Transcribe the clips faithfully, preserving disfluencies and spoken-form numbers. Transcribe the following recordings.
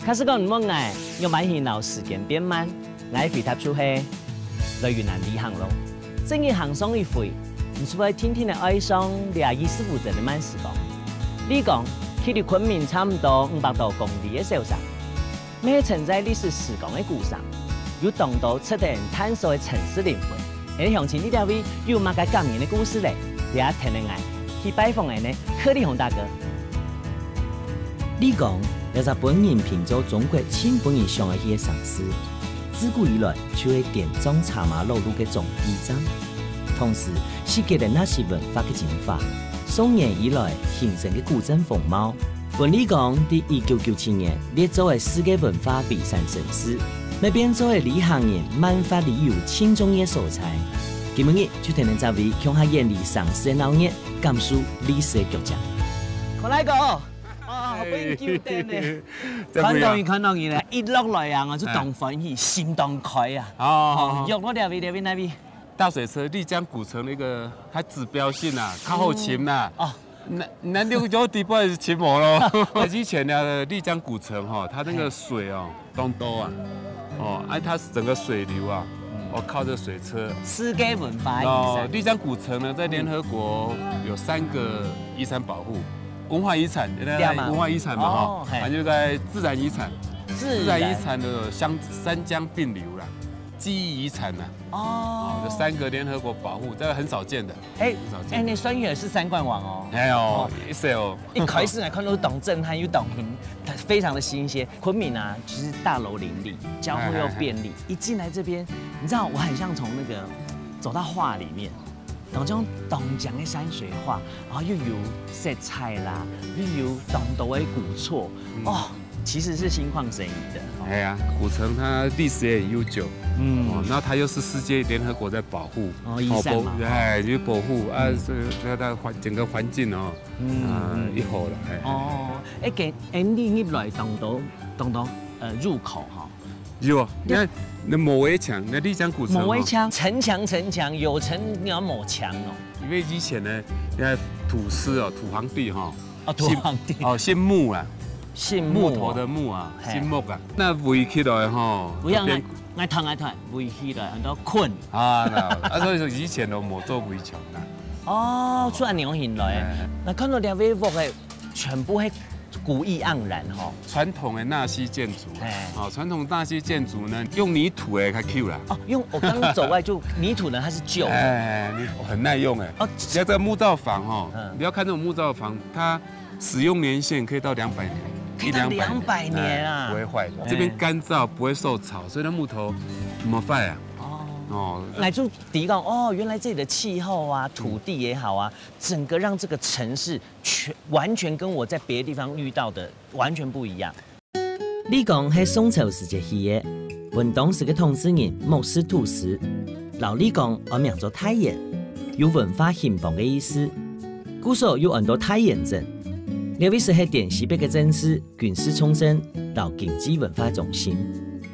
假使講你問𠊎，仰般去摎時間變慢，𠊎回答就係，來雲南旅行囉。正經行上一回，你就會定定仔愛上這二十分鐘个慢時光。例講，距離昆明差毋多五百多公里个小城，乜係承載歷史時光个古城，有當多值得人探索个城市靈魂。 𠊎鄉親這位有麼个感人个故事咧？這下𢯭𠊎去拜訪𠊎呢，克里洪大哥。麗江，這隻分人評做中國盡分人想愛去个城市，自古以來就係涇藏茶馬老路个中繼站，同時集結了哪些文化个精華，數年以來形成个古鎮風貌。 分麗江在一九九七年列做係世界文化遺產城市，乜變做係旅行人漫畫旅遊盡中意个所在。今晡日就𢯭等各位共下遠離城市个鬧熱，感受歷史个腳跡。克里哥，啊，分久等呢。看到你，看到你咧，一落來啊，𠊎就當歡喜，心當開啊。哦，約到這位，這位，哪位？ 大水車，麗江古城个一個較指標性啊，較好尋啦。哦，那那六九地方是尋無咯。以前呢，麗江古城哈，它那個水哦，當多啊，哦，哎，它整個水流啊，哦，靠著水車。世界文化遺產。哦，麗江古城呢，在聯合國有三個遺產保護，文化遺產，對嘛？文化遺產嘛哈，哦，嘿。還有一個自然遺產，自然遺產的相三江併流啦。 記憶遺產呢，哦，這三個聯合國保護，這個很少見的，哎，很少見。哎，你算也是三冠王哦。哎呦，一歲哦。一開始來看都當震撼，又當很，非常的新鮮。昆明啊，其實大樓林立，交通又便利，一進來這邊，你知道我很像從那個走到畫裡面，然後這種當講的山水畫，然後又有色彩啦，又有當多的古厝，哦，其實是心曠神怡的。哎呀，古城它歷史也很悠久，嗯，哦，那它又是世界聯合國在保護，哦，遺產嘛，哎，就保護啊，所以它的環整個環境哦，嗯，一好了，哎，哦，哎，給哎，你入來當多當多呃入口哈，有，你看那無圍牆，那麗江古城，無圍牆，城牆城牆有城你要抹牆哦，因為以前呢，你看土司哦，土皇帝哈， 哦，土皇帝。姓哦，姓木啊，姓木哦，木頭的木啊，嘿，姓木啊。那圍起來吼，不要，就變，𠊎𠊎看𠊎看，圍起來很多困。啊，那啊，所以說以前都無做圍牆啦。哦，出來牛行來，哎，那看到這位屋个全部係古意盎然吼。傳統的納西建築，哎，哦，傳統納西建築呢，用泥土的較Q啦。哦，用我剛剛走過來就泥土呢，它是舊的，哎，你很耐用哎。哦，你要這個木造房吼，嗯，你要看這種木造房， 它使用年限可以到兩百年，可以到一兩百年，兩百年啊，哎，不會壞的。哎，這邊乾燥，不會受潮，所以它木頭無壞啊。哦，哦，那就提到哦，原來這裡的氣候啊，土地也好啊，整個讓這個城市全完全跟我在別的地方遇到的完全不一樣。 麗江係宋朝時節起个，分當時个統治人目視土司，摎麗江安名做大員，有文化興邦个意思，故所又安到大員鎮。這位就係滇西北个政治、軍事重鎮摎經濟文化中心，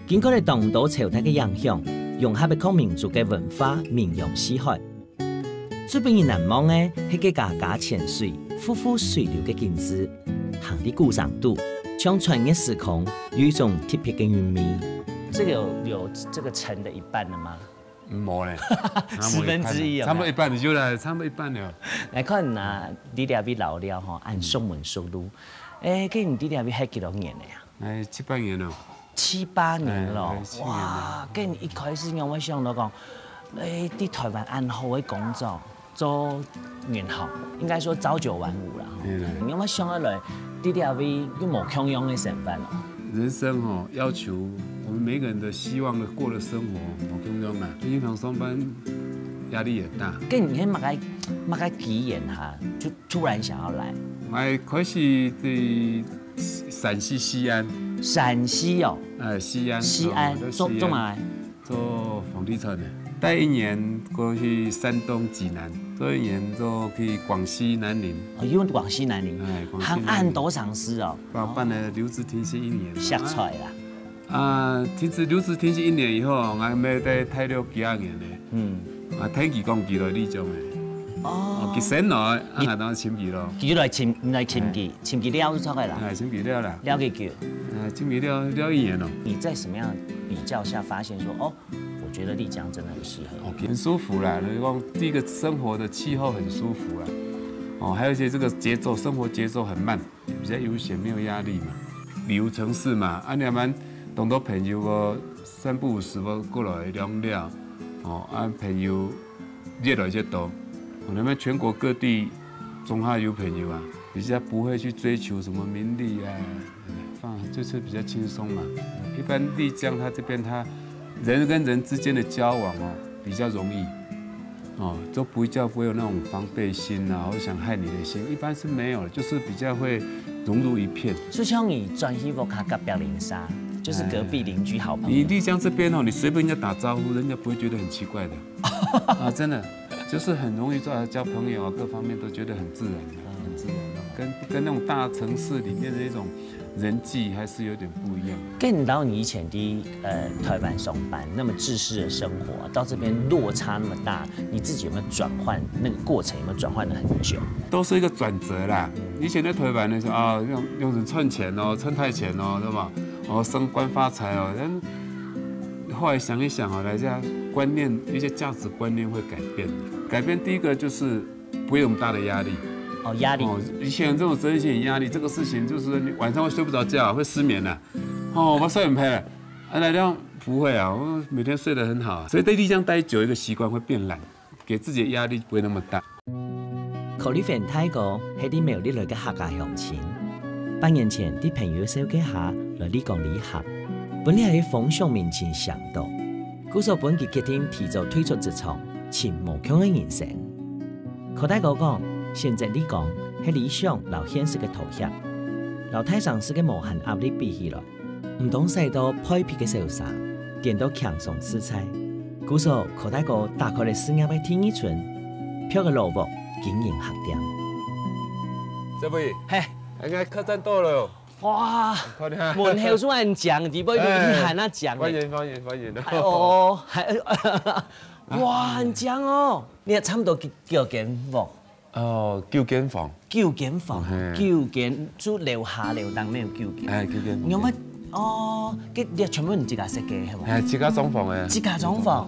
經過了當多朝代个影響，融合了各民族个文化、民謠四海。 最分人難忘个係該家家泉水、戶戶水流个景致，行在古城肚，像穿越時空，有一種特別个韻味。這個有有這個城的一半了嗎？嗯，無咧，十分之一有沒有？差不多一半，你就來，差不多一半了。來看啊，你這位老了吼，恁熟門熟路。哎，該你這位歇幾多年了呀？哎，七八年了。七八年了，哎，七年了。哇，該你一開始仰會想到講，哎，在台灣恁好个工作，做銀行，應該說朝九晚五啦。嗯。你仰會想到來，在這位又無共樣个身份哦？人生哦，要求我們每個人的希望的過的生活無共樣啦。銀行上班壓力也大。該你係麼个麼个機緣哈，就突然想要來？𠊎開始在 山西西安。山西哦。哎，西安，西安，哦，在西安做做麼个？做房地產个。待一年過去山東濟南，做一年做去廣西南寧。哦，又廣西南寧，哎，廣西南寧。還恁多城市哦。辦辦了留職停薪一年。惜彩啦。啊，停職留職停薪一年以後，𠊎還在大陸幾下年呢。嗯。啊，天氣講幾多，你講个。哦，佢先來，啊，𠊎當尋佢咯。佢就來尋，來尋佢，尋佢了就出來啦。哎，尋佢了啦。了幾久？哎，尋佢了，了一年咯。你在什麼樣的比較下發現說，哦，我覺得麗江真的很適合？哦，很舒服啦。就是講，第一個生活的氣候很舒服啦。哦，還有一些這個節奏，生活節奏很慢，比較悠閒，沒有壓力嘛。旅遊城市嘛，啊，你慢慢當多朋友哦，三不五時哦過來聊聊，哦，啊，朋友越來越多，我那邊全國各地總還有朋友啊，比較不會去追求什麼名利啊，放就是比較輕鬆嘛。一般麗江它這邊它人跟人之間的交往哦，比較容易。哦，都不会叫不会有那種防备心啊，或者想害你的心，一般是没有，就是比较会融入一片。就像你轉去屋下隔壁鄰舍，就是隔壁鄰居好朋友。你麗江這邊哦，你隨便人家打招呼，人家不會覺得很奇怪的。啊，真的，就是很容易做交朋友啊，各方面都觉得很自然的，很自然的，跟跟那种大城市里面的一种人际还是有点不一样。跟到你以前的呃台湾上班那么制式的生活，到这边落差那么大，你自己有没有转换？那个过程有没有转换的很久？都是一个转折啦。以前在台湾的时候啊，用用人赚钱哦，赚太钱哦，对吧？哦，升官发财哦，但后来想一想啊，大家观念一些价值观念会改变。改变第一个就是不会有那么大的压力。哦，压力。哦，以前这种整形压力，这个事情就是你晚上会睡不着觉，会失眠的。哦，我睡很黑，啊，来这样不会啊，我每天睡得很好啊。所以在丽江待久，一个习惯会变懒，给自己的压力不会那么大。柯立芬大哥係在苗栗來个客家鄉親，八年前在朋友紹介下來麗江旅行，本來係風俗民情相當，故所分佢決定提早退出職場，尋無共个人生。柯大哥講，選擇麗江係理想摎現實个妥協，摎大城市个無限壓力比起來， 毋當使到配皮个小生，顛倒輕鬆自在。故所，柯大哥打開了事業个第二春，票个老屋經營客店。這位，嘿，人家客棧到了，哇，你看看。門口雖然講，底背就一喊那講。歡迎歡迎歡迎。哎呦，還，哇，很講哦。你看差不多幾幾間屋？ 哦，九間房。九間房，九間，就樓下樓頂面有九間。哎，九間。你有無？哦，這這全部你自家設計係無？哎，自家裝潢个。自家裝潢。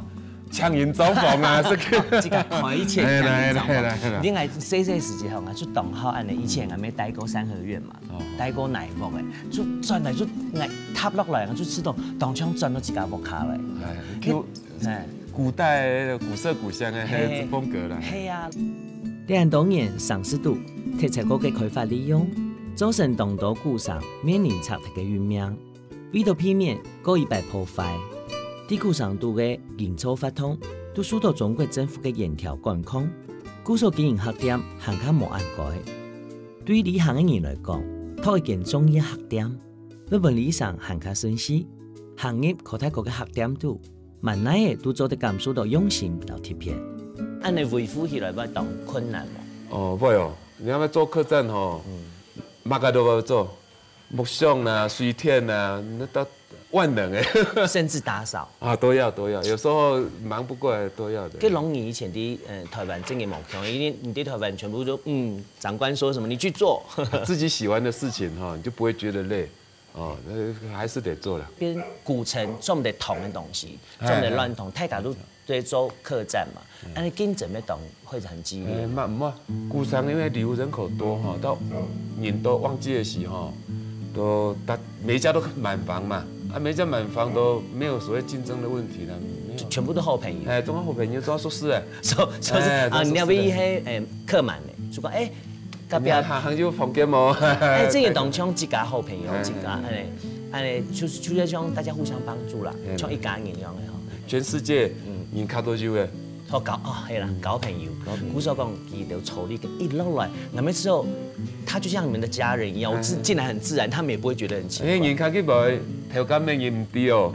請人裝潢啊，設計。自家開錢請人裝潢。哎，來來來來。另外細細時節吼，𠊎就當好恁樣，以前𠊎也待過三合院嘛，待過內屋个，就轉來就𠊎踏落來，就知道當像轉到自家屋下來。哎，就 哎，古代古色古香个，嘿，風格啦。係啊。這恁多年城市肚，特色个開發利用，造成當多古城面臨拆忒个運命。為著避免過一擺破壞，在古城肚个營造活動，都受到中國政府个嚴條管控，故所經營客店還較無恁該。對旅行个人來講，擇一間中意个客店， 會分旅程還較順序，行入柯大哥个客店肚，滿哪仔都做得感受到用心摎特別。恁樣維護起來會當困難無？哦，會哦，你若愛做客棧吼，麼个都愛做，木匠啦、水電啦，那都萬能欸。甚至打掃。啊，都要都要，有時候忙不過來都要的。跟龍你以前在呃台灣真个無共，因為你在台灣全部都嗯，長官說什麼你去做。自己喜歡的事情哈，你就不會覺得累。 哦，那還是得做了。跟古城做毋得動个東西，哎，做毋得亂動，大家都在做客棧嘛，恁樣競爭會當會很激烈。哎，嘛毋會，古城因為旅遊人口多哈，到人都旺季个時候，都大每一家都滿房嘛，啊，每一家滿房都沒有所謂競爭的問題了，沒有。就全部都好朋友。哎，都好朋友，都要說是哎。說說是哎，啊，你要不一黑哎客滿呢，就講哎，隔壁人家行行就房間無。哎，這个當像自家好朋友，哎，自家哎。 哎，就就像大家互相幫助啦，嗯，像一家人一樣个吼。全世界，嗯，人較多就會，好交哦，係啦，交朋友。交朋友。故所講，佢兜坐這个一落來，那麼之後，他就像你們的家人一樣，我自進來很自然，他們也不會覺得很奇怪。因為人較去無，頭殼面人毋知哦。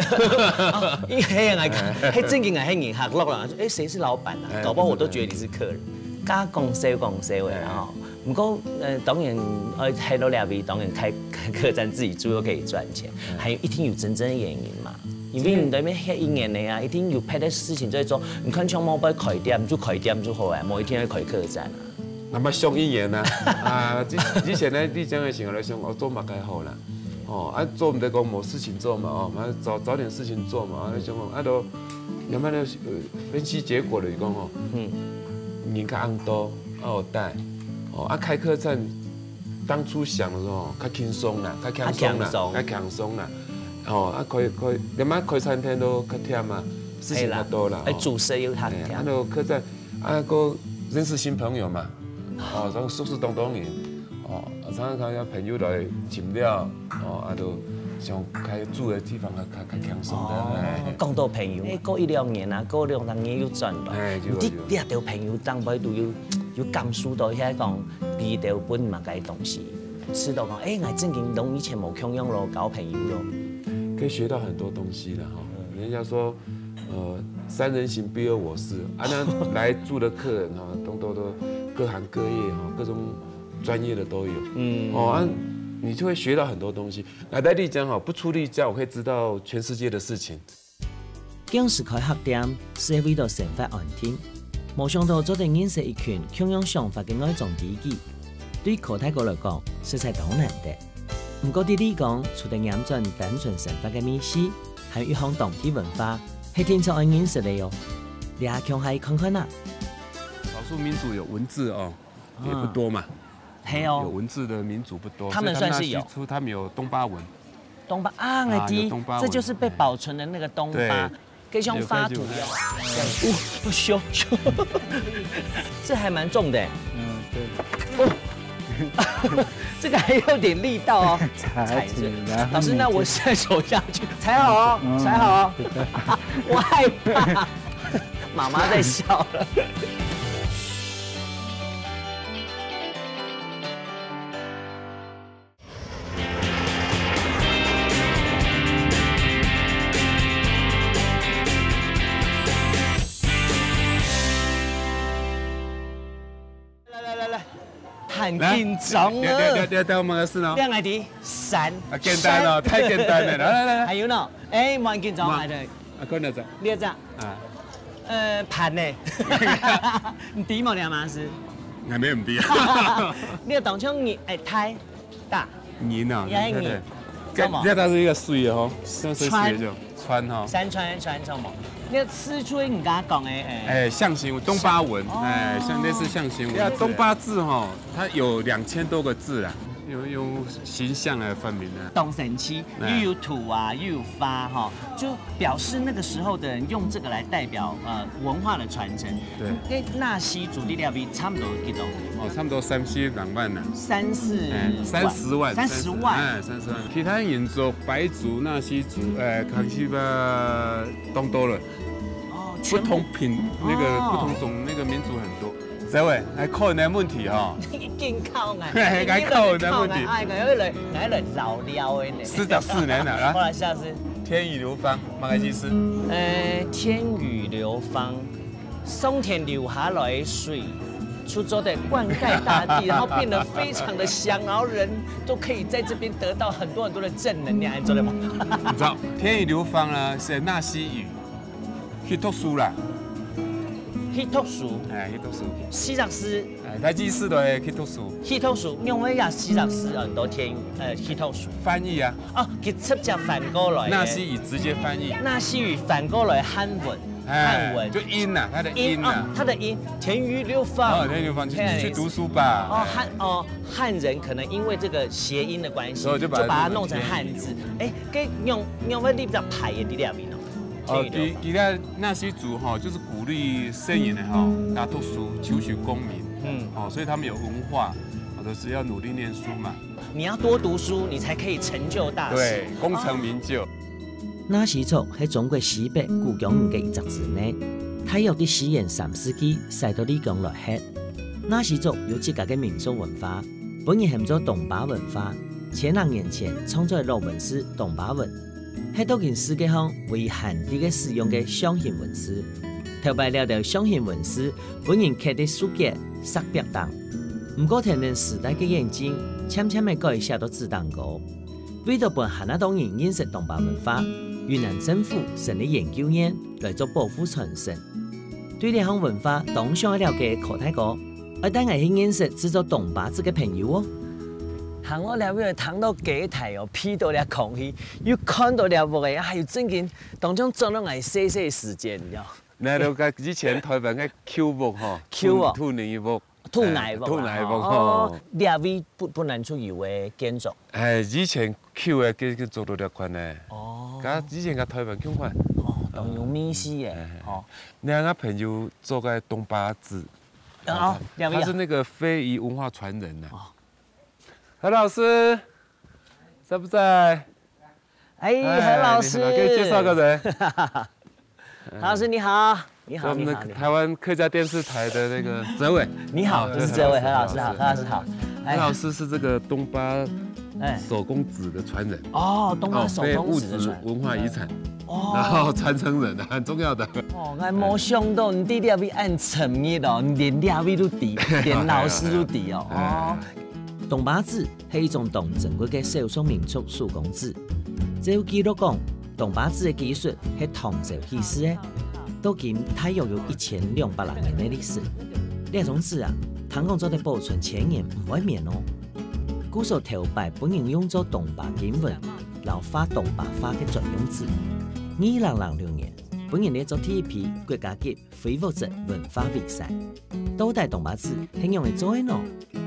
因為係啊，係正經个係人客落來，說，哎，誰是老闆啊？哎，搞不好我都覺得你是客人。加講笑講笑个啦吼。毋過，呃，當然，呃，係到這位，當然開開客棧自己住又可以賺錢。 還有一定有真正的原因嘛。因為你在該邊歇一年个啊，一定有別个事情在做。你看像無愛開店，就開店就好啊，無一定愛開客棧啊。那麼想一年呢？啊，以以前呢，你這樣个想來想，哦，做麼个好啦？哦，啊，做毋得講無事情做嘛，哦，嘛早早點事情做嘛，啊，想講啊都，慢慢个呃分析結果了，講哦，嗯，人較恁多，啊有帶，哦，啊開客棧，當初想的時候較輕鬆啦，較輕鬆啦，較輕鬆。較輕鬆啦，哦，啊可以可以，慢慢開餐廳都較忝啊，事情較多啦，係啦，哦，哎，煮食又較忝。哎，啊，那客棧啊，个認識新朋友嘛，哦，然後熟識當多人，哦，常常有朋友來尋尞，哦，啊，都想開住个地方較較較輕鬆个，哦，哎。講到朋友，哎，過一兩年啊，過兩三年又轉來，哎，對，你對。你這兜朋友當中都有有感受到，遐講佢兜分麼个東西，知道講，哎，𠊎正經同以前無共樣咯，交朋友咯。可以學到很多東西的哈。人家說，呃，三人行必有我師啊，那來住的客人哈，都都都各行各業哈，各種專業的都有。嗯，哦，啊，你就會學到很多東西。那在麗江哈，不出麗江，我可以知道全世界的事情。經常開客店，係為到生活安定。無想到做得認識一群共樣想法个外莊知己，對柯大哥來講，實在當難得。毋過在麗江，除了拈轉單純生活个味緒，還有一項當地文化，係定著愛認識个喲。這下共下去看看啊！少數民族有文字哦，也不多嘛。嗯。係哦。有文字的民族不多，他們算是有。所以他們那西出，他們有東巴文。東巴啊，啊，𠊎知，有東巴文。這就是被保存的那個東巴。對。 該像畫圖一樣。哦，咻咻，這還蠻重的。嗯，對。哦，這個還有點力道哦。踩踩着。老師，那我現在手下去，踩好哦，嗯，踩好哦。我害怕，媽媽在笑了。 來來來來，很緊張啊。來，你你你你帶我們來試呢？戀愛的三，啊，簡單哦，三。太簡單了。來來來來。還有呢？哎，蠻緊張，哇，來的。啊，看到這。你這樣。啊。呃，盤呢？你知無？你阿媽係？還沒有知啊。你有當像你，哎，太大。銀啊，你還銀。對對對。這，這它是一個水的吼，像是水的這種。 川哈。山川，川川嘛。那四川人家講的，哎。哎，象形文，東巴文，象，哦。哎，像類似象形文字。對啊，東巴字哈，它有兩千多個字啦，用，用形象來命名的。當神奇，哎。又有圖啊，又有花哈，就表示那個時候的人用這個來代表，呃，文化的傳承。對。那納西族的料理差不多幾多？哦，差不多三四萬萬呢。三四萬。哎，三十萬，三十萬。三十，哎，三十萬。其他民族，白族、納西族，哎，康熙吧， 當多了。哦，不同品，全部。那個，哦。不同種，那個民族很多。這位，來考你的問題哈。你緊考𠊎，還考你的問題。哎，𠊎來，𠊎來老了的呢。四十四年了，來。好了，下次。天雨流芳，麼个意思？呃，天雨流芳，上天流下來的水，就做得灌溉大地，然後變得非常的香，然後人都可以在這邊得到很多很多的正能量，你做得嗎？你知道，天雨流芳呢，是納西語， 去讀書啦。去讀書。哎，去讀書。四十四。哎，佢意思就係去讀書。去讀書，因為也四十四很多天，呃，去讀書。翻譯啊。哦，佢直接翻過來的。納西語直接翻譯。納西語翻過來漢文，哎，漢文。就音啊，它的音啊。音，哦，它的音，天雨流芳。哦，天雨流芳，去，天雨流芳。去讀書吧。哦，漢，哦，漢人可能因為這個諧音的關係，所以就把它就把它弄成漢字。弄成天雨流芳。哎，該用，用在這隻牌的裡面哦。 哦，其，其實納西族吼，就是鼓勵細人仔吼，來讀書，求取功名。嗯。哦，所以他們有文化，哦，就是要努力念書嘛。你要多讀書，你才可以成就大事。對，功成名就。納西族係中國西北古江源个一隻支派，大約在西元三世紀徙到麗江來歇。納西族有自家个民俗文化，分人喊做東巴文化。千零年前創作个羅文字東巴文， 係當今世界上唯一罕得个使用个象形文字。頭擺這兜象形文字分人刻在樹結、石壁頂，毋過跈等時代个演進，漸漸仔改寫到紙頂高。為著分還較多人認識東巴文化，雲南政府成立研究院來做保護傳承。對這項文化當想愛了解个柯大哥，愛帶𠊎去認識製作東巴紙个朋友哦。行到這位，聽到雞啼哦，鼻到這空氣，又看到這屋仔，哎喲，正經當像轉到𠊎細細个時節，你知道？那都个以前台灣个舊屋吼，舊屋。土土泥屋。 土泥屋啦，土泥屋吼。哦，這位本本來就有个建築。哎，以前舊个建築都在看呢。哦。佢以前个台灣共款。哦，當有味緒个，哎，哎，哦。你看，我朋友做个東巴紙，哦，這位啊。他是那個非遺文化傳人呢。哦。何老師，在不在？哎，哎，何老師。你好，給你介紹個人。何老師你好，你好，我們的你好，你好。台灣客家電視台的那個哲偉。你好，好，我是哲偉，何老師好，何老師好。哎。何老師是這個東巴哎。手工紙的傳人。哦，東巴手工紙的傳人。哦，非物質文化遺產。哦。然後傳承人啊，很重要的。哦，𠊎無想到你對這位恁沉入哦，你連這位都知，連老師都知哦。哎。哦。東巴紙 係一種當珍貴个少數民族手工紙。照記錄講，東巴紙个技術係唐朝起始个，到今大約有一千兩百零年个歷史。這種紙啊，聽講做得保存千年毋會綿哦。故所頭擺分人用做東巴經文，摎畫東巴畫个專用紙。二零零六年，分人列做第一批國家級 非物質文化遺產。到底東巴紙係仰仔做个呢？嗯。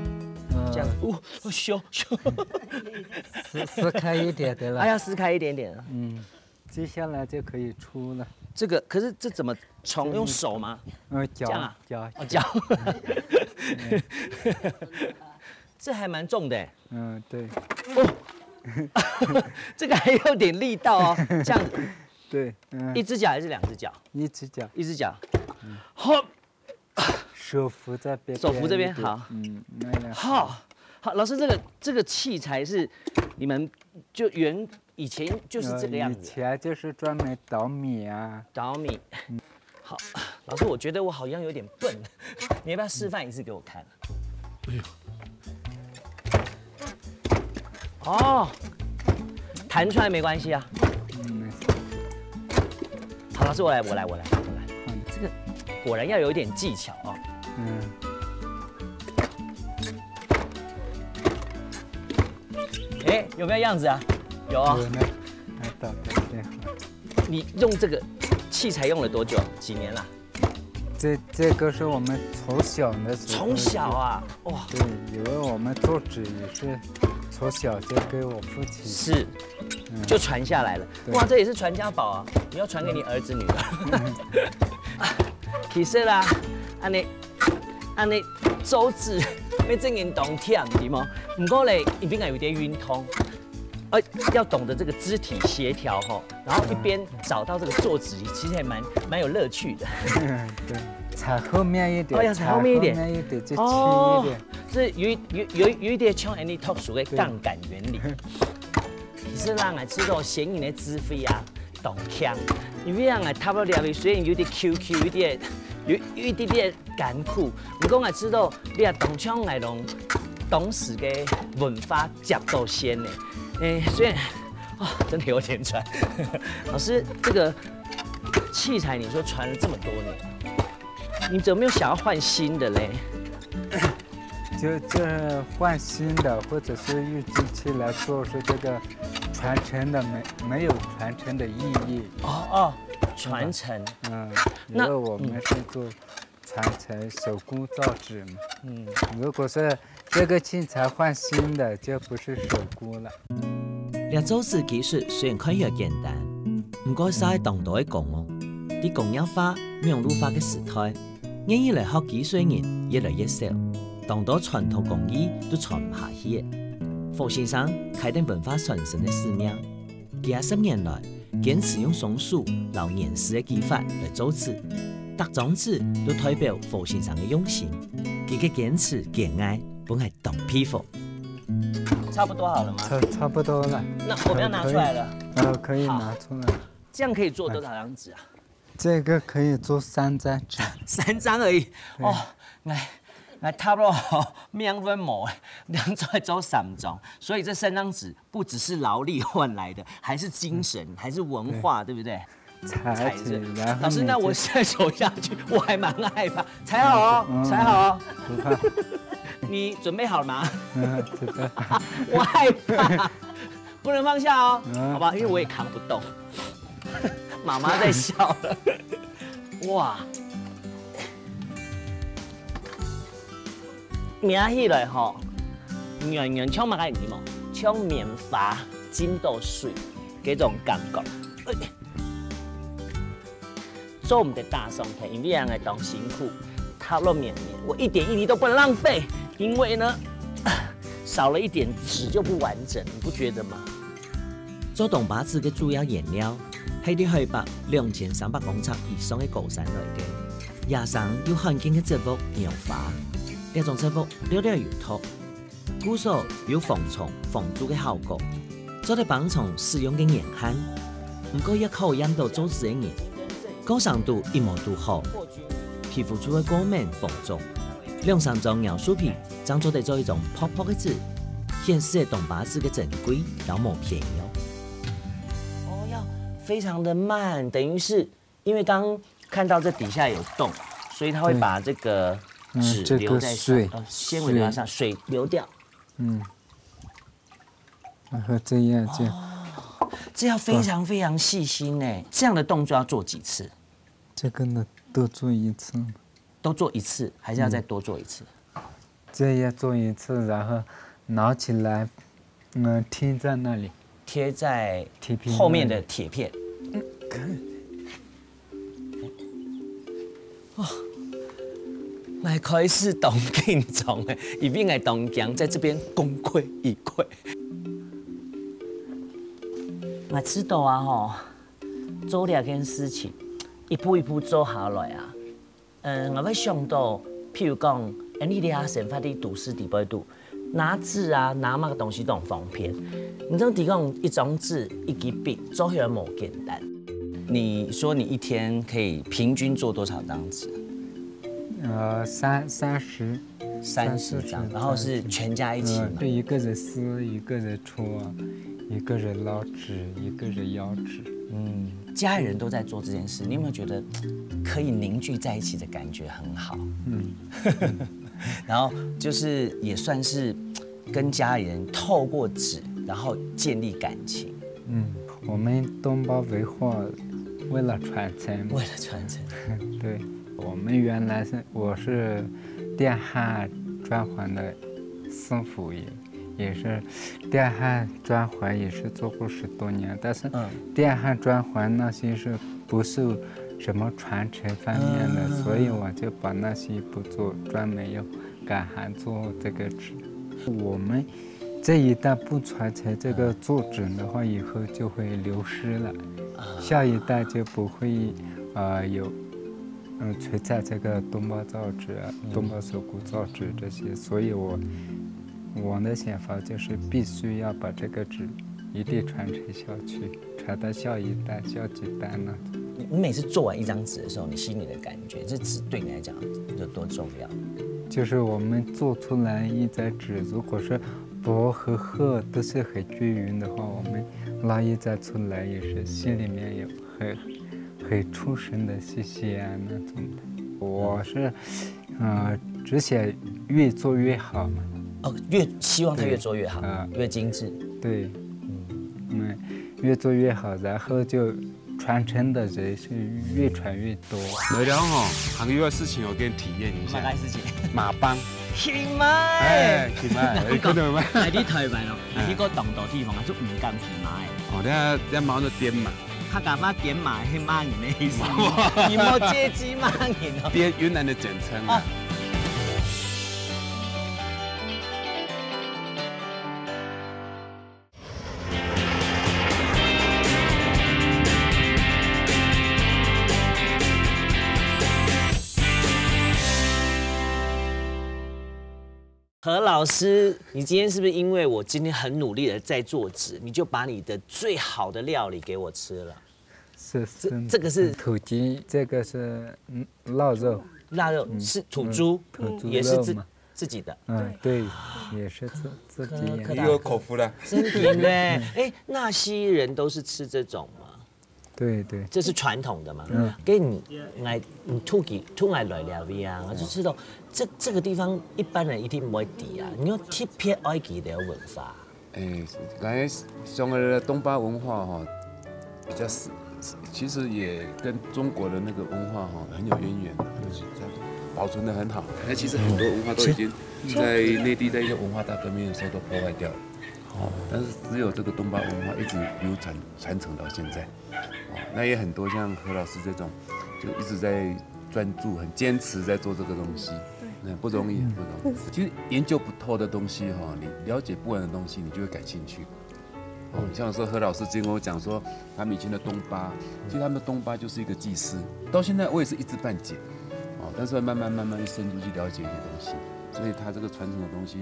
這樣子，哦，哦，咻，咻。撕，撕開一點點了。哎呀，撕開一點點。嗯，接下來就可以出了。這個，可是這怎麼從，用手嗎？呃，攪，這樣啊？攪。哦，攪。嗯。這還蠻重的欸。嗯，對。哦，這個還有點力道哦，這樣子。對，嗯。一隻腳還是兩隻腳？一隻腳。一隻腳。嗯。好。手扶在邊，手扶這邊，邊一點。好。嗯，那樣。好，好，老師，這個，這個器材是你們就原，以前就是這個樣子。呃，以前就是專門捣米啊。捣米。嗯。好，老師，我覺得我好像有點笨，你要不要示範一次給我看？哎呦。 哦，彈出來沒關係啊。嗯，沒事。好，老師，我來，我來，我來，我來。嗯。這個果然要有一點技巧哦。嗯。哎，有沒有樣子啊？有哦。有呢，還打得挺好。你用這個器材用了多久？幾年了？ 這，這個是我們從小的時候，從小啊，哇。對，因為我們做紙也是從小就給我父親。是，嗯。就傳下來了。對。哇，這也是傳家寶啊！你要傳給你兒子女兒。其實啦，恁呢，恁呢，做紙，愛正經當忝，對無？毋過咧，一定愛有點運動。 呃，要懂得這個肢體協調吼，然後一邊找到這個做紙，其實還蠻，蠻有樂趣的。對，踩後面一點，哦，要踩後面一點。踩後面一點，就輕一點。哦，這有一，有，有，有一點像恁呢特殊的槓桿原理。對。其實啦，𠊎知道先人个智慧啊，當強。因為啊，𠊎踏到這位，雖然有點QQ，有點，有，有一點點 艱苦。毋過𠊎知道，你也當像𠊎攏當時个文化接到線呢。欸，雖然，哦，真的有點喘。老師，這個器材你說傳了這麼多年，你怎麼沒有想要換新的嘞？就，就是換新的，或者是用機器來做，是這個傳承的沒，沒有傳承的意義。哦，哦，傳承。嗯，那，因為我們是做 傳承手工造紙嘛。嗯。如果是這個器材換新的，就不是手工了。這造紙技術雖然看起來簡單，毋過煞係當多个工哦。在工業化、網路化个時代，願意來學技術个人越來越少，當多傳統工藝都傳毋下去了。火先生開展文化傳承个使命， 幾下十年來，堅持用雙手摎黏時个技法來做紙，逐張紙都代表火先生个用心。佢个堅持堅毅，分𠊎當佩服。差不多好了嗎？差，差不多了。那我們要拿出來了。呃，可以，呃，可以拿出來。好。這樣可以做多少張紙啊？這個可以做三張紙。三張而已。對。哦，來，那差不多命運無，兩做做三種，所以這三張紙不只是勞力換來的，還是精神，還是文化，對不對？才情，然后老师，你那我现在手下去，我还蛮害怕。踩好哦，嗯踩好哦。不怕，你准备好了吗？嗯，这个我害怕，不能放下哦，嗯好吧？因为我也扛不动。妈妈在笑了。哇，摸起来吼，软软像么个呢嘛，像棉花浸到水，这种感觉。哎做毋得打爽忒，因為恁樣當辛苦，它落綿綿，我一點一滴都不能浪費，因為呢，少了一點紙就不完整，你不覺得嗎？做東巴紙个主要原料，係對海拔兩千三百公尺以上个高山來个，野生又罕見个植物牛花。這種植物略略有毒， 故所有防蟲、防蛀个效果，做得幫助使用个年限。毋過也考驗到做紙个人，剛生度一無堵好，皮膚就會過敏紅腫，兩三張描樹皮正做得做一張薄薄个紙，顯示了東巴紙个珍貴，然後無便宜哦。哦，要非常的慢，等於是因为刚刚看到这底下有洞，所以它会把这个嗯纸这个留在上，水呃，纤维留在上，水流掉。嗯，然后这样就这要非常非常细心呢。这样的动作要做几次？这个呢，多做一次，都做一次，还是要再多做一次？这样做一次，然后拿起来，嗯，贴在那里。贴在铁片后面的铁片。哦，来开始当紧张哎，一边来当僵，在这边功亏一篑。我知道啊吼，做这件事情，一步一步做下来啊， 嗯，𠊎會想到，譬如講，恁呢這下生活在都市底背肚，拿紙啊，拿麼个東西都很方便。你知道，提供一張紙、一支筆，做起來無簡單。你說你一天可以平均做多少張紙？呃，三三十，三十张，然后是全家一起嘛？呃，对，一个人撕，一个人戳，一个人捞纸，一个人摇纸。嗯，家人都在做这件事，你有没有觉得可以凝聚在一起的感觉很好？嗯，然后就是也算是跟家人透过纸，然后建立感情。嗯，我们东巴文化为了传承，为了传承，对，我们原来是我是电焊装潢的师傅也，也是电焊装潢也是做过十多年，但是嗯电焊装潢那些是不是什么传承方面的，嗯所以我就把那些不做，专门用改行做这个纸。我们这一代不传承这个做纸的话，以后就会流失了，下一代就不会呃有嗯存在这个东巴造纸啊、东巴手工造纸这些，所以我我的想法就是必须要把这个纸一定传承下去，传到下一代、下几代呢。你你每次做完一张纸的时候，你心里的感觉，这纸对你来讲有多重要？就是我们做出来一张纸，如果是薄和厚都是很均匀的话，我们拉一张出来也是心里面有很很出神的谢谢啊那种的。我是，呃，只想越做越好嘛。哦，越希望它越做越好，啊越精致。对，嗯，越做越好，然后就传承的人是越传越多。来了吼，还有个事情我给你体验一下。马来事情，马帮，行吗？哎，行吗？哎，看到吗？来，你台湾哦，你去过当多地方啊，就唔敢去买。哦，那那毛那点嘛，他敢骂点马，是骂你的意思吗？你没有借机骂你哦。点云南的简称啊。何老师，你今天是不是因为我今天很努力的在做纸，你就把你的最好的料理给我吃了？是是，这个是土鸡，这个是嗯腊肉，腊肉是土猪，土猪也是自肉嘛。自己的。嗯，对，也是自自己可可腌。也有口福啦。真的呢，哎，纳西人都是吃这种吗？对对，这是传统的嘛。嗯给你来，你吐给吐来来聊一啊，就吃到这这个地方一般人一定不会抵啊。你要特别埃及的文化，哎，刚才讲的东巴文化哈，比较是，其实也跟中国的那个文化哈很有渊源的，就是它保存的很好。那其实很多文化都已经在内地在一些文化大革命的时候都破坏掉了。哦，但是只有这个东巴文化一直流传传承到现在。哦，那也很多像何老师这种，就一直在专注、很坚持在做这个东西，那不容易，不容易。其实研究不透的东西哈，你了解不完的东西，你就会感兴趣。哦，像说何老师之前跟我讲说，他们以前的东巴，其实他们的东巴就是一个祭司，到现在我也是一知半解。哦，但是慢慢慢慢就深入去了解一些东西，所以他这个传统的东西，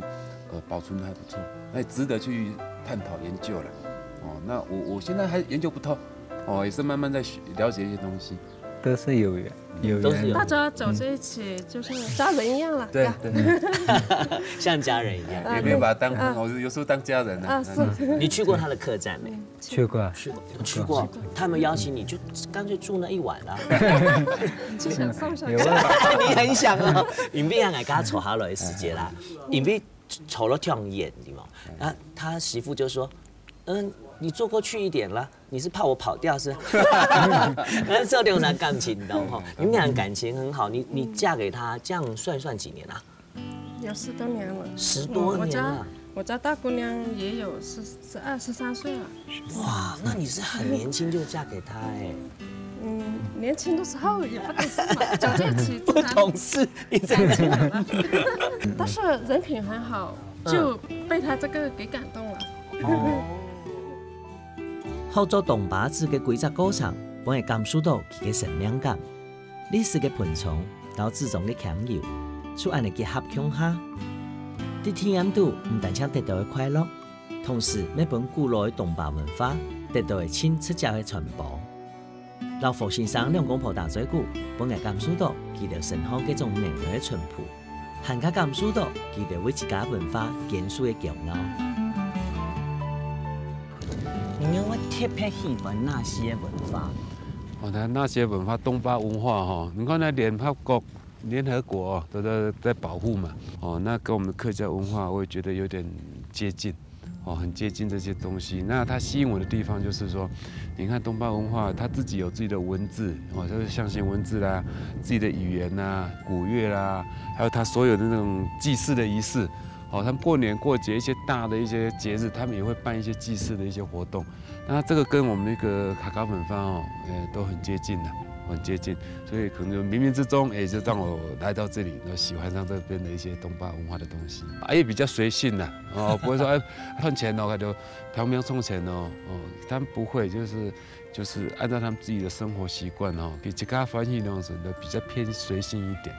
呃，保存的还不错，那也值得去探讨研究了。哦，那我我现在还研究不透，哦，也是慢慢在学了解一些东西。都是有缘，有缘。都是有大家走在一起就是家人一样了。对呀对，像家人一样。也没有把他当朋友，有时候当家人呢。啊，是，你去过他的客栈没？去过，去去过，他们邀请你就干脆住那一晚啊。就想上山有。啊，你很想啊，因为俺家坐下来的时间啦，因为坐了挺远的嘛。然后他媳妇就说：“嗯，你坐过去一点啦，你是怕我跑掉是？”但是这种人感情的哈，你们俩感情很好，你你嫁给他，这样算算几年啊？有十多年了。十多年了我家我家大姑娘也有十十二十三岁了。哇，那你是很年轻就嫁给他哎，嗯，年轻的时候也不懂事嘛，走在一起不懂事，你这样子。但是人品很好，就被他这个给感动了。哦。好做东巴子个規則過程，分人感受到佢个生命感。歷史个噴張，到製造个香油，就恁樣結合共下。在體驗肚，毋單淨得到个快樂，同時也分古老个東巴文化得到个盡直接个傳播。摎霍先生兩公婆打嘴鼓，分人感受到佢兜身上該種能量个淳樸，還較感受到佢兜為自家文化堅守个驕傲。你有特別喜歡哪些文化？哦，那那些文化，东巴文化哈，你看那联合国、联合国哦，都在在保护嘛。哦，那跟我们的客家文化，我也觉得有点接近。哦，很接近这些东西。那它吸引我的地方就是说，你看东巴文化，它自己有自己的文字，哦，就是象形文字啦，自己的语言啦、古乐啦，还有它所有的那种祭祀的仪式。哦，他们过年过节一些大的一些节日，他们也会办一些祭祀的一些活动。那这个跟我们那个客家文化哦，呃，都很接近的，很接近，所以可能就冥冥之中，哎，就让我来到这里，然后喜欢上这边的一些东巴文化的东西，啊，也比较随性啦，哦，不会说哎赚钱哦，他就拼命赚钱哦，哦，他们不会，就是就是按照他们自己的生活习惯哦，比自家欢喜那样子的比较偏随性一点。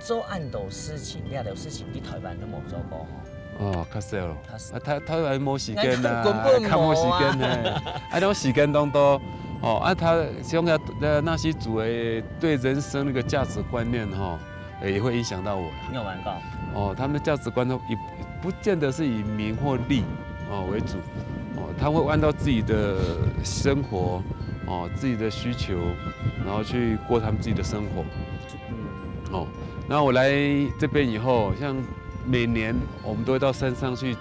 做恁多事情，恁多事情，你台灣都冇做過吼。哦，較少咯。較少啊，台台灣無時間啊，根本無啊較無時間呢。啊，那種時間當多，哦，啊，他像要呃那些主诶對人生那个价值观念哈、也会影响到我啦。你有玩過？哦，他们的价值观都以不见得是以名或利哦为主，哦，他会按照自己的生活哦自己的需求，然后去过他们自己的生活。哦，那我来这边以后，像每年我们都会到山上去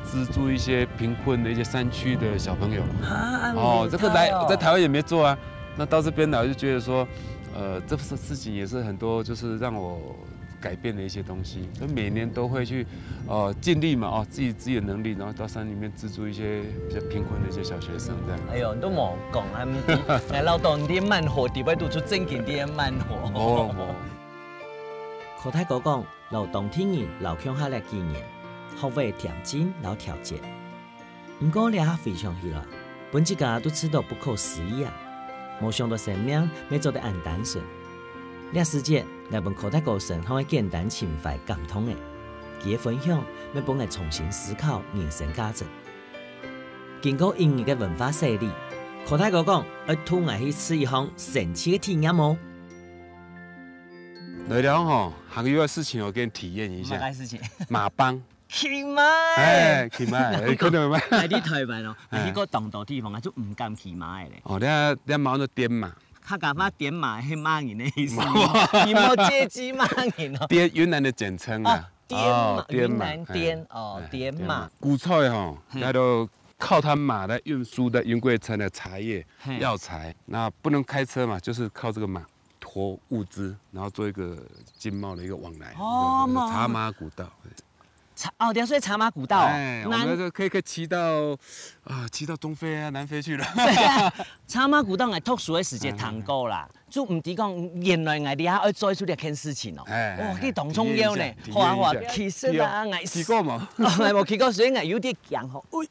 资助一些贫困的一些山区的小朋友。啊，哦，这个来在台湾也没做啊，那到这边来我就觉得说，呃，这事事情也是很多就是让我改变的一些东西，所以每年都会去，呃，尽力嘛，哦，自己自己的能力，然后到山里面资助一些比较贫困的一些小学生这样。哎呦，你都無講啊，你來到當地慢活，底背讀出正經的慢活。哦，哦。柯大哥講，摎當地人留共下个經驗，學會恬靜摎調節。毋過這下回想起來，分自家都試著不可思議啊！無想到生命乜做得恁單純。這時節，𠊎分柯大哥身上个簡單情懷感動了，佢个分享乜分𠊎重新思考人生價值。經過一日个文化洗禮，柯大哥講，愛渡𠊎去試一項神奇个體驗哦。來了吼，還有一個事情我給你體驗一下。麼个事情？馬幫。騎馬欸。哎，騎馬欸，你看到嗎？哎，你台灣哦，哎。哎，去過當多地方啊，就毋敢騎馬的咧。哦，你看，你看馬上就癲馬。客家話癲馬，係罵人的意思。你無這句罵人哦。癲，雲南的簡稱啊。哦，癲馬，哦，癲馬，雲南癲，哎，哦，哎，癲馬。癲馬。古早吼，嘿。該都靠他馬來運輸的雲貴城的茶葉、嘿。藥材，那不能開車嘛，就是靠這個馬馱物資，然後做一個經貿的一個往來，哦，就是茶馬古道。茶，哦，對，所以茶馬古道哦，哎，我們就可以，可以騎到，啊，騎到中非啊、南非去了。對啊，茶馬古道𠊎讀書的時節聽過啦，就毋知講原來𠊎這下愛做出這件事情哦。哎，哎，哦，這當重要呢。體驗一下，好啊，好啊，體驗一下。其實啦，𠊎，騎過嗎？哦，𠊎無騎過，所以𠊎有點驚吼。喂，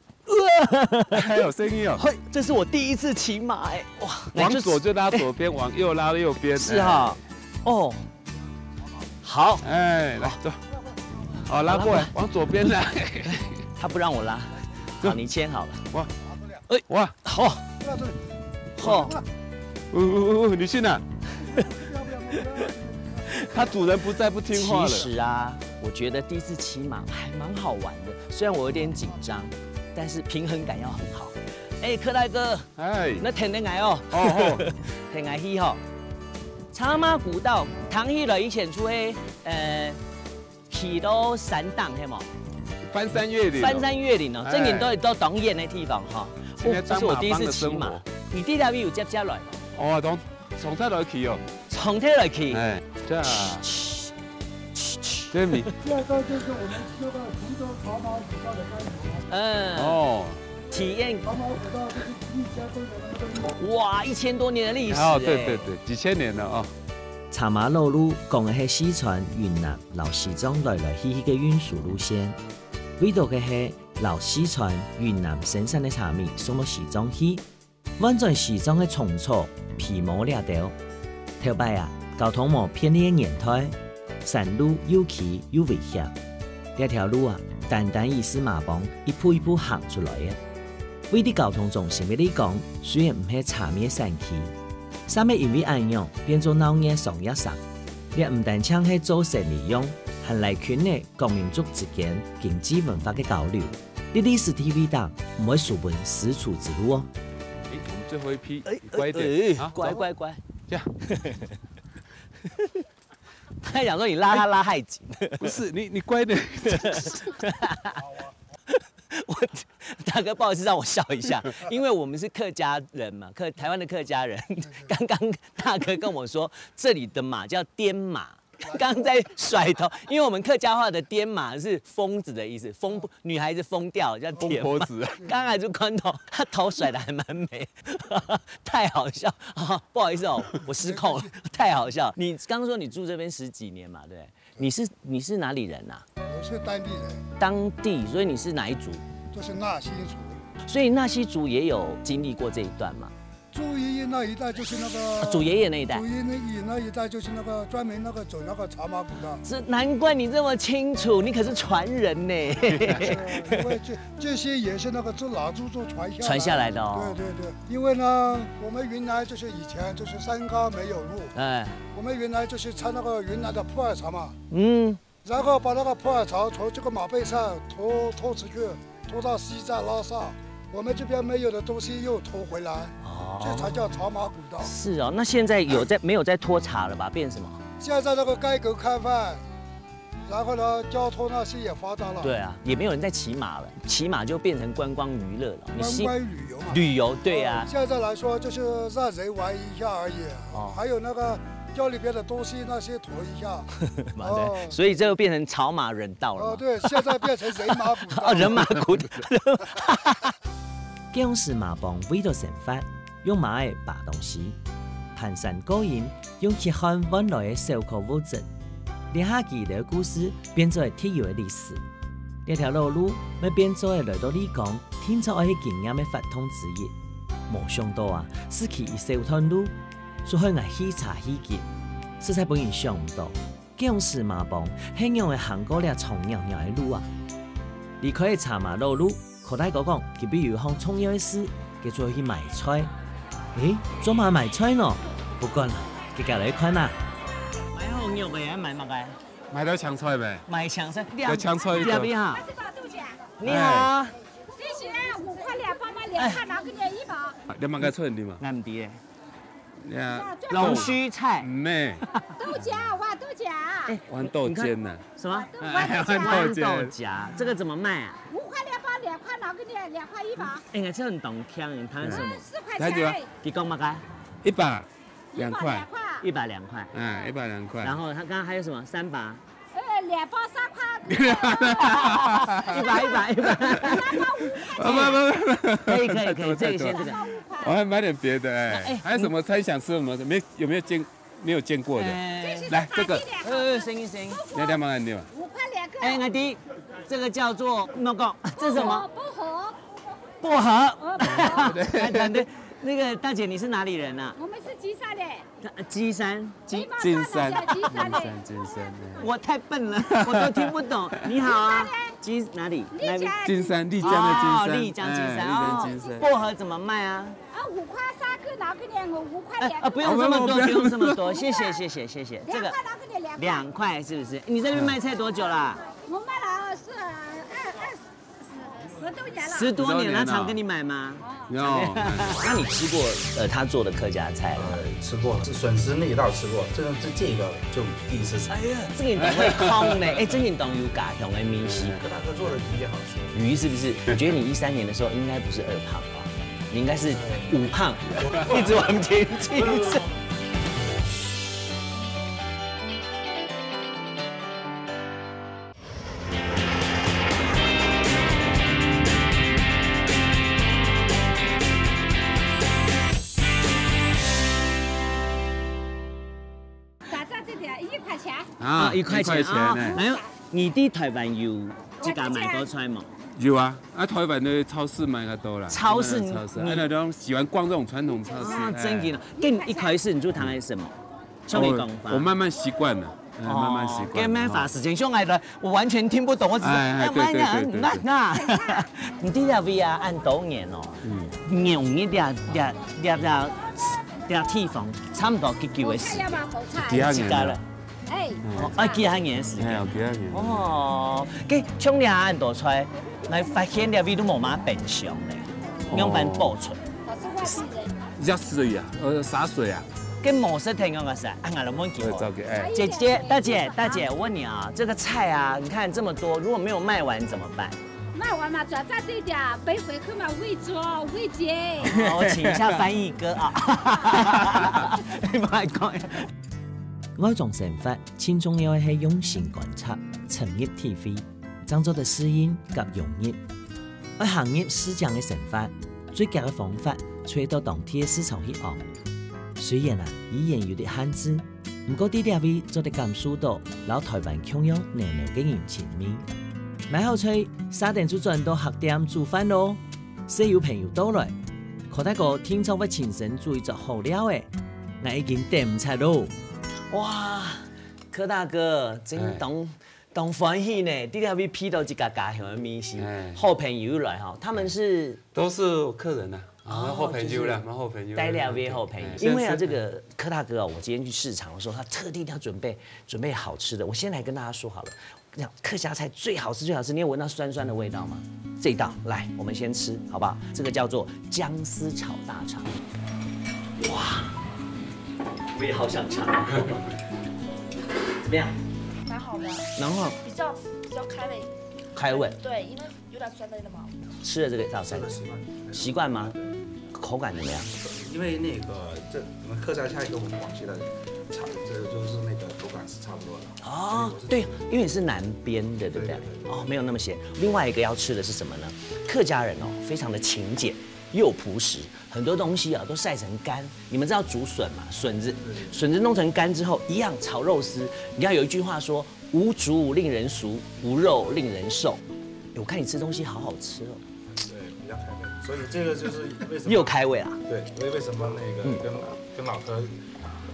還有聲音哦。嘿，這是我第一次騎馬哎，哇，往左就拉左邊，往右拉右邊。是哈，哎。哦，好。哎，來，走。好，拉過來，往左邊拉。他不讓我拉。走。好，你牽好了。哇，哎，哇，好。好。哦，哦，哦，你去哪？它主人不在，不聽話了。其實啊，我覺得第一次騎馬還蠻好玩的，雖然我有點緊張，但是平衡感要很好。哎，柯大哥，哎。你跈等𠊎哦。哦，好。跈𠊎去吼。茶馬古道，聽起來以前就係，呃， 騎到山頂，係無？翻山越嶺哦。翻山越嶺哦，哎。正經都，都當遠的地方哈。現在當馬幫的生活。哦，這是我第一次騎馬。你這條路有接下來無？哦，從，從這來騎哦。從這來騎。哎，這，這米。現在就是我們那個福州茶馬古道的山頭。嗯。哦。體驗。茶馬古道就是一千多年的那個歷史。哇，一千多年的歷史哦，對，哎。對，對，幾千年了哦。 茶馬老路講个係四川、雲南摎西藏來來去去个運輸路線，為著个係摎四川、雲南生產个茶米送到西藏去，換轉西藏个蟲草、皮毛這兜。頭擺啊，交通無便利个年代，山路又崎又危險，這條路啊，單單已係馬幫一步一步行出來个。位在交通中心个麗江，雖然毋係茶米个產區， 嗄乜因為恁樣變做鬧熱商業城。這毋單淨係做生理用，還拉近了各民族之間經濟文化个交流。在歷史地位頂，毋會輸分絲綢之路哦。哎，我們最後一批，哎，你乖一點，哎，哎，啊，乖，走。乖，乖。這樣。他還想說你拉他拉太緊。哎，不是，你，你乖點。我，大哥，不好意思，讓我笑一下，因為我們是客家人嘛，客，台灣的客家人。剛剛大哥跟我說，這裡的馬叫癲馬，剛剛在甩頭，因為我們客家話的癲馬是瘋子的意思，瘋，女孩子瘋掉叫癲馬。瘋婆子。剛才就看到他頭甩得還蠻美，太好笑啊！不好意思哦，我失控了，太好笑。你剛剛說你住這邊十幾年嘛，對不對？ 你是，你是哪裡人啊？我是當地人。當地，所以你是哪一族？就是納西族。所以納西族也有經歷過這一段嘛？祖爺爺那一代就是那個，啊，祖爺爺那一代。祖爺爺那一代就是那個專門那個走那個茶馬古道。是，難怪你這麼清楚，你可是傳人呢。因為這，這些也是那個祖老祖宗傳下來。傳下來的哦。對，對，對。因為呢，我們雲南就是以前就是山高沒有路，哎。 我們原來就是插那個雲南的普洱茶嘛，嗯。然後把那個普洱茶從這個馬背上拖，拖出去，拖到西藏拉薩，我們這邊沒有的東西又拖回來，哦。這才叫茶馬古道。是哦，那現在有在，沒有在拖茶了吧？變什麼？現在那個改革開放，然後呢，交通那些也發達了。對啊，也沒有人在騎馬了，騎馬就變成觀光娛樂了。你西-觀光旅遊嘛。旅遊，對啊。呃，現在來說就是讓人玩一下而已，哦。還有那個家裡邊的東西那些馱一下。嘛，對，哦。所以這又變成草馬人道了嘛。哦，對，現在變成人馬古道。哦，人馬古道。 該央時馬幫為著生活，用馬仔揹東西，蹛山過陰，用血汗換來个小可物質。這下佢兜个故事變做係特有个歷史。這條老路乜變做係來到麗江定著愛去經驗个活動之一。無想到啊，失去一小段路，就害𠊎氣差氣急，實在分人想毋到。 該央時馬幫係仰仔行過這長貓貓个路啊？離開茶馬老路，柯大哥講，今晡日有項重要个事，佢就愛去買菜。誒，做麼買菜呢？不管啦，遽遽來看啊！買好肉个啊，買麼个？買到青菜未？買青菜，有青菜一个。這邊哈。你好。這些五塊兩包嘛，兩塊拿給你一包。兩包个菜你嘛？俺唔知耶。龍鬚菜。咩？豆角，豌豆角。豌豆尖呢？什麼？哎，豌豆尖。豌豆荚，這個怎麼賣啊？五塊兩包，兩塊拿給你，兩塊一包。哎，這很懂腔，你談什麼？四塊錢而已。你講麼个？一百。 两块。一百两块。哎，一百两块。然后他刚刚还有什么？三把。呃，两包三块。一百，一百，一百。三包五块。啊，不，不，不，不。可以，可以，可以，这个先这个。我还买点别的，哎，哎，还有什么猜想吃什么？没，有没有见，没有见过的？哎，来，这个。呃，声音，声音。你要干嘛？你要？五块两个。哎，阿弟，这个叫做，那个，这是什么？薄荷。薄荷。薄荷。哎，对，对，那个大姐，你是哪里人啊？我们是金山的。 他，呃，金山，金，金山，金山的。金山，金山，哎。我太笨了，我都听不懂。你好啊，金山的。金，哪里？哪里？丽江的金山。哦，丽江金山，哎，丽江金山。哦，薄荷怎么卖啊？啊，五块三个，拿给你，我五块两个。呃，呃，不用这么多，哦，不用，不用。不用这么多，谢谢，谢谢，谢谢。这个两块拿给你，两块。两块是不是？你在那边卖菜多久啦？我卖了是二，二十 十多年了。十多年了，十多年了。常跟你买吗？有。那你吃过，呃，他做的客家菜吗？呃，吃过，是笋丝那一道吃过，这个，这，这个就第一次吃。哎呀，这个你懂会空呢，哎，这个你懂有家乡的美食。客大哥做的鱼也好吃。鱼是不是？我觉得你一三年的时候应该不是二胖吧？你应该是五胖，一直往前进。 炸炸这点一块钱。啊，一块钱啊。一块钱呢。哎呦，你在台湾有自家买过菜吗？有啊，啊，台湾的超市买个多啦。超市，台湾的超市，你，啊，那种喜欢逛这种传统超市，啊，哎。真的。跟你一开始你就谈的是什么？ 像你讲法。我，我慢慢习惯了，哎，慢慢习惯了。哦，跟慢法时间，像我来，我完全听不懂，我只是，哎，哎，对，对，对，对，对。慢慢，慢啊。你在这位啊，恁多年哦。嗯。用你这，这，这，这，这地方，差不多几久的时间？好菜要吗？好菜。几下年了。自家了。哎。哦，啊，几下年的时间。哎，有几下年。哦，跟像你恁多菜，来发现这位都无嘛冰箱嘞，哦。仰般保存？老师，外地人。热水啊，呃，洒水啊。 跟某些朋友个是，啊，俺们问我。我也照给，哎。姐姐，大姐，大姐，我问你啊，这个菜啊，你看这么多，如果没有卖完怎么办？卖完嘛，转账这一点，背回去嘛，喂猪，喂鸡。好，我请一下翻译哥啊。你莫讲。外庄生活，真重要个系用心观察，深入体会。 正做得适应甲融入。爱行入市井个生活，最佳个方法，就係到当地个市场去行。虽然啊，语言有啲限制，毋过在這位做得感受到摎台灣共樣暖暖个人情味。買好菜，續等就轉到客店煮飯咯。細有朋友到來，柯大哥定著會親身煮一桌好料个，𠊎已經等毋掣咯。哇，柯大哥，真當 當歡喜呢，在這位遇到一家家鄉个美食，哎。好朋友來哈，他們是都是客人啊，哦，好朋友啦，就是好朋友。帶了位好朋友，哎，因為啊，像是这个柯大哥啊，我今天去市场的时候，他特地要准备，准备好吃的。我先来跟大家说好了，讲客家菜最好吃，最好吃，你有闻到酸酸的味道吗？这一道，来，我们先吃，好不好？这个叫做姜丝炒大肠。哇，我也好想尝。怎么样？蛮好的，然后比较，比较开胃。开胃。对，因为有点酸的那个毛。吃了这个大餐，是的，习惯。习惯吗？对。口感怎么样？因为那个，这，我们客家菜跟我们广西的差，这就是那个口感是差不多的。哦，所以我是对，因为你是南边的，对不对？对，对，对。哦，没有那么咸。另外一个要吃的是什么呢？客家人哦，非常的勤俭又朴实，很多东西啊都晒成干。你们知道竹笋吗？笋子，对。笋子弄成干之后，一样炒肉丝。你看有一句话说：“无竹令人俗，无肉令人瘦。”我看你吃东西好好吃哦。对，比较开胃，所以这个就是为什么又开胃啊？对，所以为什么那个跟，嗯。跟老柯、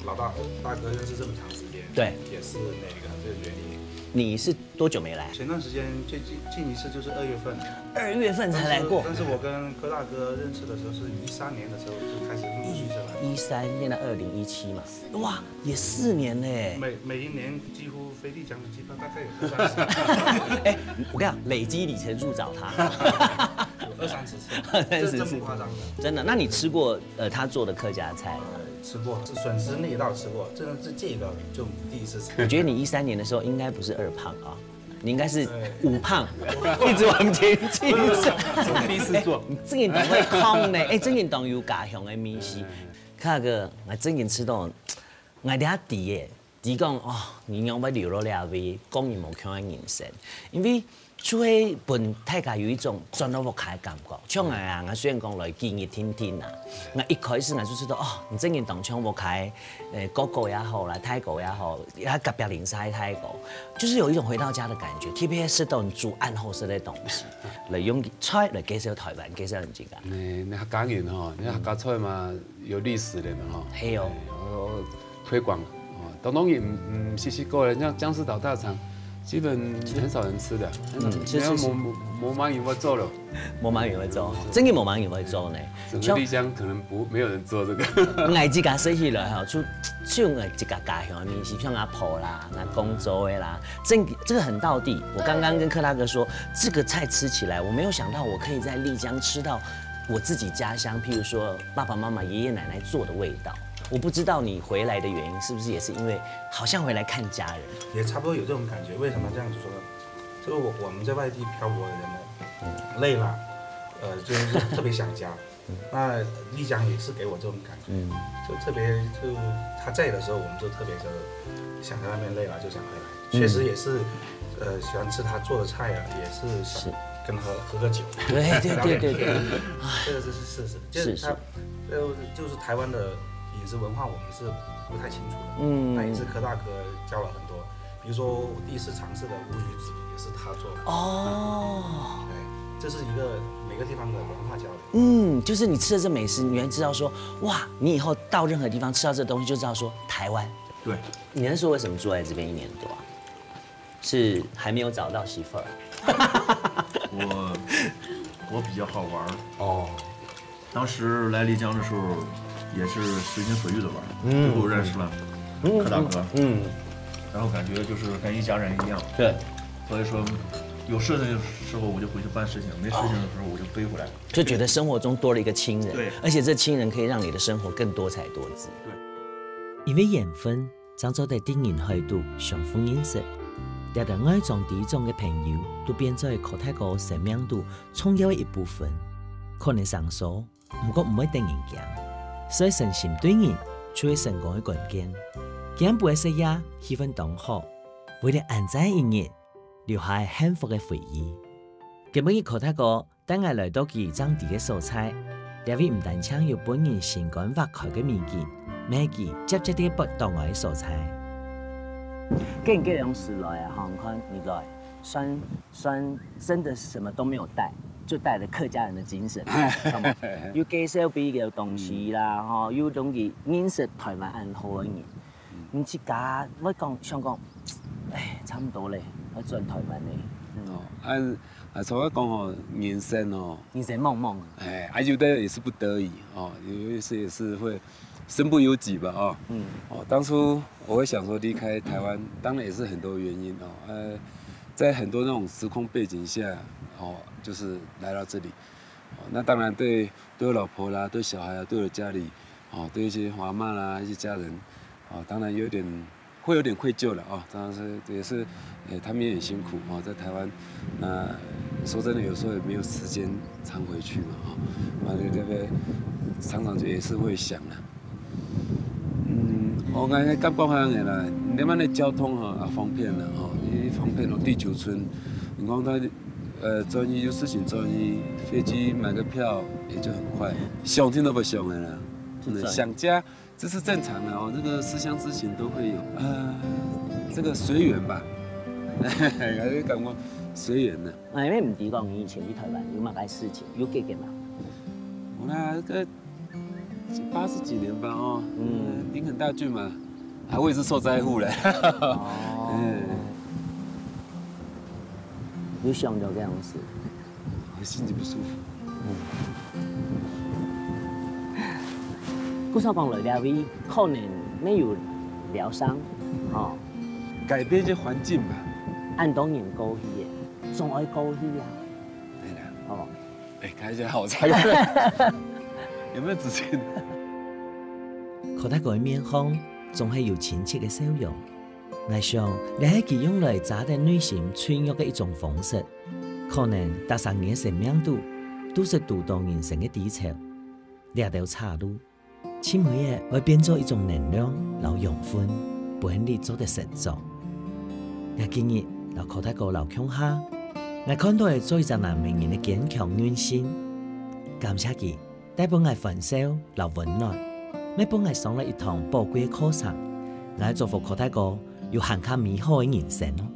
老大、大哥认识这么长时间，对。也是那个这个原因。你是多久没来？前段时间最近近一次就是二月份，二月份才来过。但是我跟柯大哥认识的时候是一三年的时候就开始陆陆续续来。一三变到二零一七嘛，哇，也四年嘞。每每一年几乎飞丽江的机票大概有二三十。哎，我跟你讲，累积里程数找他，有二三十次，二三十次这真不夸张的。真的。那你吃过呃他做的客家菜吗？吃过，是笋丝那一道吃过，真的是这个就第一次吃。我觉得你一三年的时候应该不是二胖啊，你应该是五胖，一直往前进。第一次做，正經當會講呢，哎，正經當有家鄉的味緒。柯哥，我正經試著，我這知耶，知講哦，你仰會留落這位，講你無共樣个人生，因為就會分大家有一種轉到屋下个感覺。像𠊎啊，𠊎雖然講來幾日定定啊，𠊎一開始𠊎就試著哦，你正經當像屋下个，呃，哥哥也好啦，大哥也好，也隔壁鄰舍个大哥，就是有一種回到家的感覺，特別食到你煮恁好食个東西，來用菜來介紹台灣，介紹你自家。你你客家人吼，你客家菜嘛有歷史的嘛吼，嘿哦哎，我我推广哦，当当然唔唔，西西过了，像江诗岛大肠，基本很少人吃的，很少，嗯是是是没有没没没有人会做了。無麼人會做，正經無麼人會做呢。整个丽江可能不没有人做这个。𠊎自家食起來吼，就就𠊎自家家鄉个味緒，像阿婆啦、阿公做个啦，正這個很道地。我剛剛跟柯大哥說，這個菜吃起來，我沒有想到我可以在麗江吃到我自己家鄉，譬如說爸爸媽媽、爺爺奶奶做的味道。我不知道你回來的原因是不是也是因為好像回來看家人？也差不多有这种感觉。为什么这样子说呢？就是我我们在外地漂泊的人呢，累了，呃，就是特别想家。那丽江也是给我这种感觉，就特别就他在的时候，我们就特别的想在那边累了就想回来。确实也是，呃，喜欢吃他做的菜啊，也是想跟他喝喝个酒。对对对对对，这个是事实，就是他，呃，就是台湾的饮食文化我们是不太清楚的，嗯，那也是柯大哥教了很多。比如说我第一次尝试的乌鱼子也是他做的，哦，哎，这是一个每个地方的文化交流。嗯，就是你吃了这美食，你才知道说，哇，你以后到任何地方吃到这东西，就知道说台湾。对，你那时候为什么住在这边一年多啊？是还没有找到媳妇儿？我我比较好玩儿。哦，当时来丽江的时候，也是随心所欲的玩儿，最后认识了柯大哥，嗯，然后感觉就是跟一家人一样，对，所以说有事情的时候我就回去办事情，没事情的时候我就飞回来。就觉得生活中多了一个亲人，对而且这亲人可以让你的生活更多彩多姿。对。因为缘分，正做得在人海肚相互认识。这个外庄里庄个朋友，都变做柯大哥生命肚重要个一部分。可能生疏，毋过毋会得人惊，所以诚心对人，就系成功个关键。今晡个食夜气氛当好，为了恁仔一日，留下个幸福个回忆。今晡日柯大哥 带𠊎来到佢正知个所在，這位毋單淨有分人心肝挖開个美景，乜係佢接接个不當愛个所在。跟你這樣子來啊，哈，你看你來，算算真的什麼都沒有帶，就帶了客家人的精神，有介紹別个東西啦，吼，有容易認識台灣恁好个人。你自家會講想講，哎，差不多咧，要轉台灣咧。哦，按啊，像我講吼，人生哦，人生茫茫啊。哎，啊，有的也是不得已哦，有一些也是会身不由己吧哦。嗯，哦，当初我会想说离开台湾，当然也是很多原因哦。呃，在很多那种时空背景下，哦，就是来到这里。哦，那当然对对我老婆啦，对小孩啊，对我的家里，哦，对一些阿嬷啦，一些家人，哦，当然有点会有点愧疚了哦。当然是也是，呃，他们也很辛苦哦，在台湾。那说真的，有时候也没有时间常回去嘛哦。啊，对对对，常常就也是会想啊。嗯，我感觉感觉好像啦，你们的交通哈啊方便了哦，因为方便了地球村，你光他呃转移有事情转移，飞机买个票也就很快，想听都不想的啦，是这样想家。 这是正常的哦，这个思乡之情都会有。呃，这个随缘吧，还是感觉随缘的。哎，因為毋知講你以前去台灣有麼个事情，有記得嗎？我那个八十几年吧，哦，嗯嗯，林肯大郡嘛，啊，我也是受灾户了。哦嗯，有想到這樣子。我心情不舒服。嗯。故所講來這位，可能沒有療傷，吼。改變一些環境吧。恁多年過去了，總愛過去啊。對的。哦。哎，看一下好差。有沒有紙巾？柯大哥个面項，總係有親切个笑容。 𠊎想，這係佢用來遮等內心脆弱个一種方式。可能逐儕人个生命肚，都識堵到人生个低潮。這兜岔路，盡尾仔會變做一種能量摎養分，分你做得成長。𠊎今日摎柯大哥摎共下，𠊎看到个做一隻男仔人个堅強韌性。感謝佢， 帶分𠊎歡笑摎溫暖，乜分𠊎上了一堂寶貴个課程。𠊎祝福柯大哥有還較美好个人生哦！